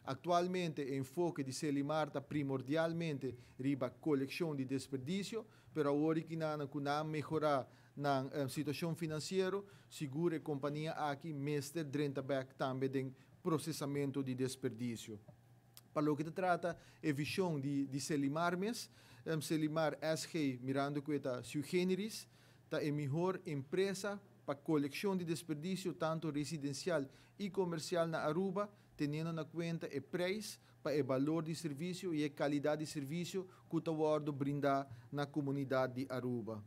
Actualmente e enfoke di Selimar ta primordialmente riba coleccion di desperdicio, pero awor cu nan mehora nan situacion financiero, sigur e compania aki mester drenta back tambe den procesamento di desperdicio. Pa loke ta trata e vision di Selimar mes, Selimar SG, mirando cu ta sui generis, ta e mihor empresa pa coleccion di desperdicio tanto residencial y comercial na Aruba, teniendo na cuenta e prijs pa e balor di servicio y e calidad di servicio cu ta wordo brinda na comunidad di Aruba.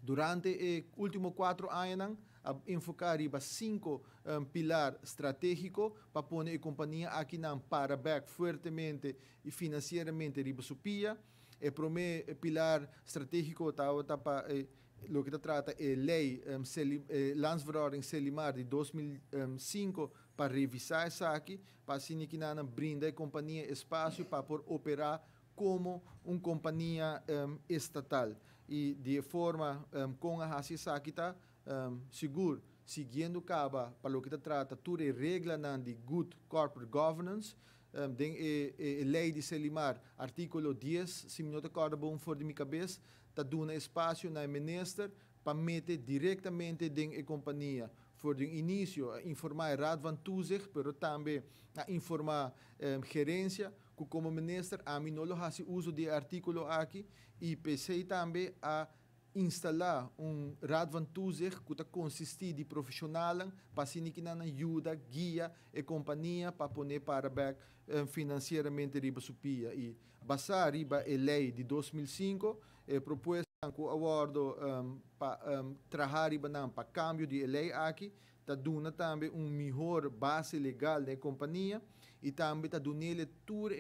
Durante e ultimo 4 aña, a enfoca riba cinco pilar strategico pa pone e compania aki nan para back fuertemente y financieramente riba su pia. E prome pilar strategico ta pa loke ta trata e ley Landsverordening Selimar di 2005, pa revisa esaki, pa asina cu nan brinda e compania espacio pa por opera como un compania estatal. Y di forma cu a esaki ta sigur siguiendo caba pa loke ta trata tur e regla di good corporate governance, den e ley di Selimar, articulo 10, si mi no ta corda bon for di mi cabes, ta duna espacio na minister pa mete directamente den e compania. For di inicio, a informa e Raad van Toezicht, pero tambe a informa gerencia, cu como minister, ami no lo haci uso di e articulo aki, y p'esey tambe a instala un Raad van Toezicht cu ta consisti di profesional pa asina cu nan yuda guia e compania pa pone para back financieramente riba su pia. Y basa riba e ley di 2005, e propuesta cu a wordo pa traha riba nan pa cambio di ley aki ta duna tambe un mihor base legal na e compania y tambe ta duna tur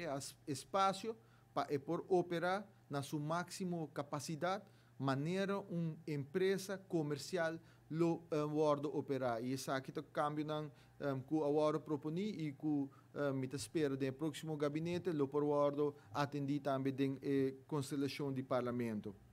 espacio pa e por opera na su maximo capacidad manera un empresa comercial lo wordo opera. Y esaki ta cambio nan cu a wordo proponi y cu mi ta spera den proximo gabinete lo por wordo atendi tambe den constelacion di parlamento.